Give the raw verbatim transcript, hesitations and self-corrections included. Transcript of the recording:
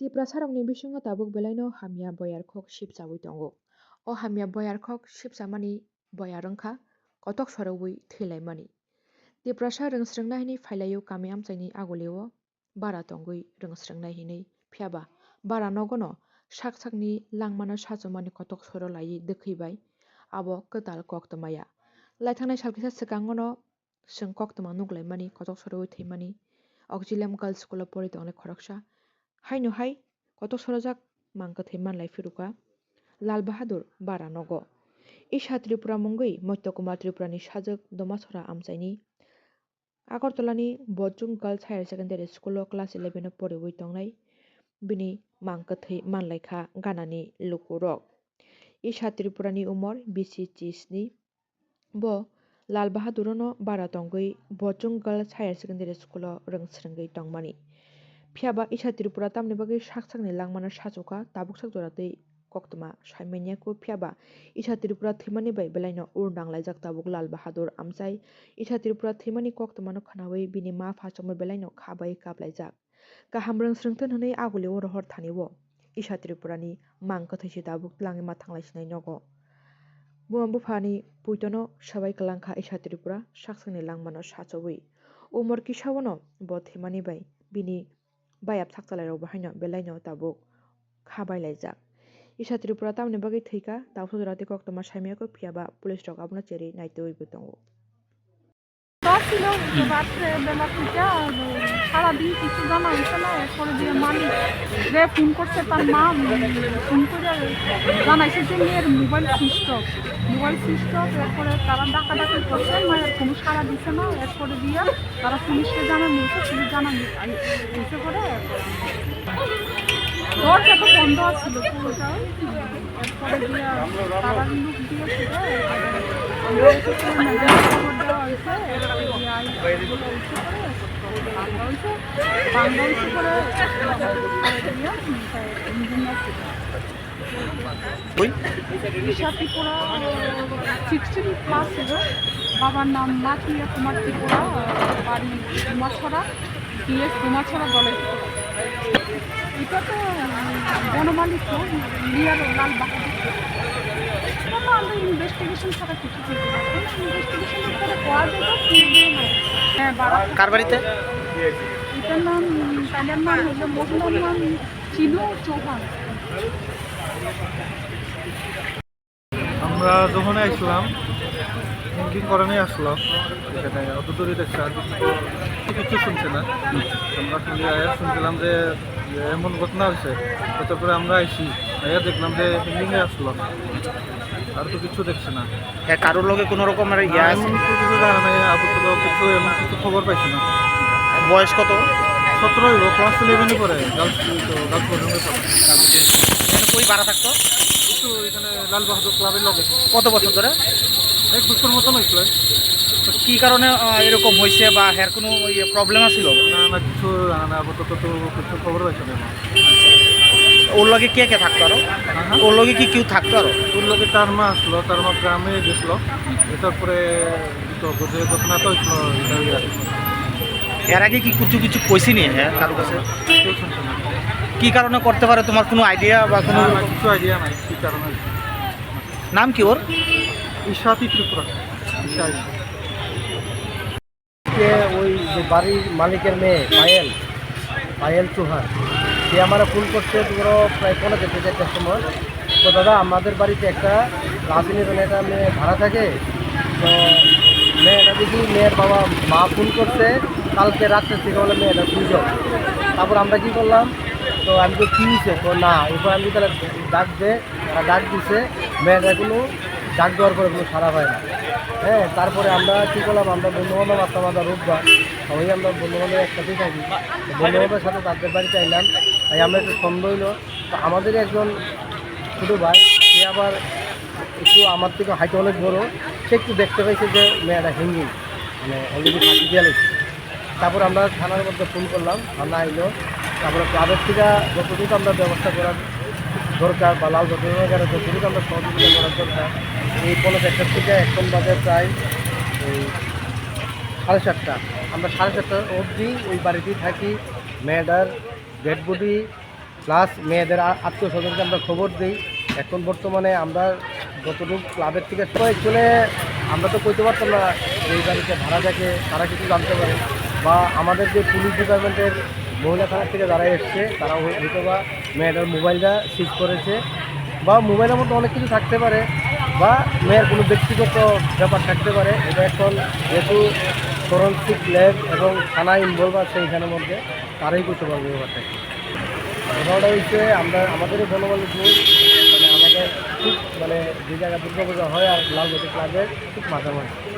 Tiprasarokni bisingo tabuk belaino hamya boyarkhok sipchaui tongo. O hamya boyarkhok sipchamani boyar wngkha kotok soroui thwilaimani. Tiprasa rwngsrwngna hwnwi phailaio kami amchaini agulio bara tongwi rwngsrwngnai hinwi. Phiyaba bara nogono sak sakni langmano sachomani kotok soro laiwi dwkhwi bai abo kwtal koktwmaya. Laithangnai sal kisa swkangono chwng koktwma nuklaimani, kotok soroui thwimani Auxilium Girls School o pori tongnai khoroksa. Haino hai kotok sorojak mang kwthwi manlai phirukha Lal Bahadur bara nogo. Isha Tripura mungwi Moitya Kumar Tripurani sajwk Domasora amchaini Agartalani Bojong Girls Higher Secondary School o class eleven o poriwi tongnai bini mang kwthwi manlaikha ganani lukurok. Isha Tripurani umor bisi chisni. Bo Lal Bahadurono bara tongwi Bojong Girls Higher Secondary School o rwngsrwngwi tongmani. Phiyaba Isha Tripura tamni bagwi sak sakni langmano sachukha, tabuk sak jora twi koktwma saimanya kho. Phiyaba Isha Tripura thwimani bai belaino ur nanglaijak tabuk Lal Bahadur amchai. Isha Tripura thwimani koktwmano khwnaui bini ma pha chongwi belaino kha bai kaplaijak. Kaham rwngsrwngthun hwnwi agulio rohor thani-o Isha Tripurani mang kwthwi se tabuk tlangwi ma thanglai sinai nogo. Buma buphani puitono swbai kwlangkha Isha Tripura saksakni langmano sachoui. Umor kisaono bo thwimani bai bini bayap sakchalairok bo haino belaino tabuk kha bailaijak. Isha Tripura tamoni bagwi thwikha, tabuksa jora tei koktwma saimaya kho, phiyaba police rok abono cherwi naitwibo tongo. Tor ছিল, রাত্রে বেলা থেকে আর সারাদিন কিছু জানা হয়েছে না। এরপরে দিয়ে মালিক যে ফোন করছে, তার মা, উম, ফোন করে জানাইছে যে মেয়ের mobile switch off, mobile switch off. এরপরে তারা ডাকাডাকি করছে, মায়ের কোনো সাড়া দিছে না। এরপরে দিয়ে তারা পুলিশকে জানানো হয়েছে, পুলিশ জানানো এসে করে দরজা তো বন্ধ ছিল পুরোটাই। এরপরে গিয়া তারা লুক দিয়েছে, আমরা এসে পুরো ম্যাডামকে খবর দেওয়া হয়েছে। এরপরে গিয়া এসে করে বাংলা হয়েছে, বাংলা হয়েছে করে গিয়া ইঞ্জিনিয়ার ছিল। ওই ঈশা ত্রিপুরা সিক্সটিন প্লাস ছিল। বাবার নাম মাথুরিয়া কুমার ত্রিপুরা, বাড়ি কুমারছড়া। বিএস কুমারছড়া দলে। এটা তো, উম, বনমালী তো, নিয়ার লাল বাহাদুর। এটা তো আমরা ইনভেস্টিগেশন ছাড়া কিছু বলতে পারবো না। ইনভেস্টিগেশনের পরে পাওয়া যাবে, কি হবে না। হ্যাঁ, বারো। কার বাড়িতে? এটার নাম, উম, তাদের নাম হলো মহিলার নাম চিনু চৌহান। আমরা যখন আইছিলাম, হ্যাঙ্গিং করানি আসলাম, এখানে অত দূরে দেখছি, আর কিছু, কিছু শুনছে না। আমরা খালি আয়া শুনছিলাম যে, যে এমন ঘটনা হয়েছে, তারপরে আমরা আইছি, আয়া দেখলাম যে হ্যাঙ্গিং এ আসলাম, আর তো কিছু দেখছি না। হ্যাঁ, কারোর লগে কোনো রকমের ইয়ে না, আছে? এমন তো কিছু জানা নাই, আপাতত কিছু, এমন কিছু খবর পাইছি না। বয়স কত? সতেরো হইব, ক্লাস ইলেভেনে পড়ে, গার্লস, ওই তো, গার্লস বোর্ডিংয়ে পড়ে। এখানে কই ভাড়া থাকতো? একটু এখানে লাল বাহাদুর ক্লাবের লগে। কত বছর ধরে? এক বছর মতন হয়েছিল। তো কি কারণে, আহ, এরকম হয়েছে বা হের কোনো, ইয়ে, প্রবলেম আছিল? না, না, কিছু জানা না, আপাতত তো কিছু খবর পাইছি না। ওর লগে কে কে থাকতো আরো? হ্যাঁ, হ্যাঁ। ওর লগে কি কেউ থাকতো আরো? ওর লগে তার মা আসলো, তার মা গ্রামে গেছিল। এটার পরে তো বুঝে ঘটনা তো হয়েছিল, এটাই আর কি। এর আগে কি কিছু কিছু কইছিনি, হ্যাঁ, কারো কাছে? কেউ শুনছে না। কি কারণে করতে পারে, তোমার কোনো আইডিয়া বা কোনো? না, না, কিছু আইডিয়া নাই কি কারণে। নাম কি ওর? ঈশাতি ত্রিপুরা। ঈশা, ঈশা। কে ওই যে বাড়ির মালিকের মেয়ে পায়েল, পায়েল চৌহান, সে আমারে ফোন করছে, ধরো, প্রায় পৌনে চারটে, চারটার সময়। তো দাদা, আমাদের বাড়িতে একটা ক্লাস ইলেভেন একটা মেয়ে ভাড়া থাকে। তো মেয়েটা দেখি, মেয়ের বাবা, মা ফোন করছে কালকে রাত্রে থেকে, বলে মেয়েটা সুইচ অফ। তারপর আমরা কি করলাম, তো আমি তো কি হয়েছে, তো না, এরপর আমি তাহলে ডাক দে, তারা ডাক দিছে, মেয়েটা কোনো ডাক দেওয়ার পরে কোনো সাড়া পায় না। হ্যাঁ, তারপরে আমরা কী করলাম, আমরা বন্ধু বান্ধব আসলাম, আমরা রোববার, সবাই আমরা বন্ধু বান্ধব একসাথেই থাকি। বন্ধু বান্ধবের সাথে তাদের বাড়িতে আইলাম, তাই আমরা একটু সন্দেহ হইলো। তো আমাদের একজন ছোটো ভাই, সে আবার একটু আমার থেকে হাইটে অনেক বড়, সে একটু দেখতে পাইছে যে মেয়েটা হ্যাঙ্গিং, মানে অলরেডি ফাঁসি দিয়ে লেগেছে। তারপর আমরা থানার মধ্যে ফোন করলাম, থানা আইলো। তারপরে ক্লাবের থেকে যতটুকু আমরা ব্যবস্থা করার দরকার বা লাল যতটুকু যতটুকু আমরা সহযোগিতা করার দরকার, এই পৌনে চারটার থেকে এখন বাজে প্রায় এই সাড়ে সাতটা। আমরা সাড়ে সাতটা অবধি ওই বাড়িতেই থাকি। মেয়েটার ডেড বডি প্লাস মেয়েদের আ-, আত্মীয় স্বজনকে আমরা খবর দিই। এখন বর্তমানে আমরা যতটুকু ক্লাবের থেকে, তো অ্যাকচুয়ালি আমরা তো কইতে পারতাম না এই বাড়িতে ভাড়া থাকে, তারা কিছু জানতে পারে, বা আমাদের যে পুলিশ ডিপার্টমেন্টের মহিলা থানা থেকে যারা এসছে, তারা হয়তো বা মেয়েটার মোবাইলটা সিজ করেছে, বা মোবাইলের মধ্যে অনেক কিছু থাকতে পারে, বা মেয়ের কোনো ব্যক্তিগত ব্যাপার থাকতে পারে। এটা এখন যেহেতু ফরেন্সিক ল্যাব এবং থানা ইনভলভ আছে এখানের মধ্যে, তারাই করতে পারবে ব্যাপারটা কি। ঘটনাটা হচ্ছে আমরা, আমাদেরও বনমালী পুর, মানে আমাদের ঠিক মানে যে জায়গায় দুর্গাপূজা হয় আর লালবাতি ক্লাবের ঠিক মাঝামাঝি।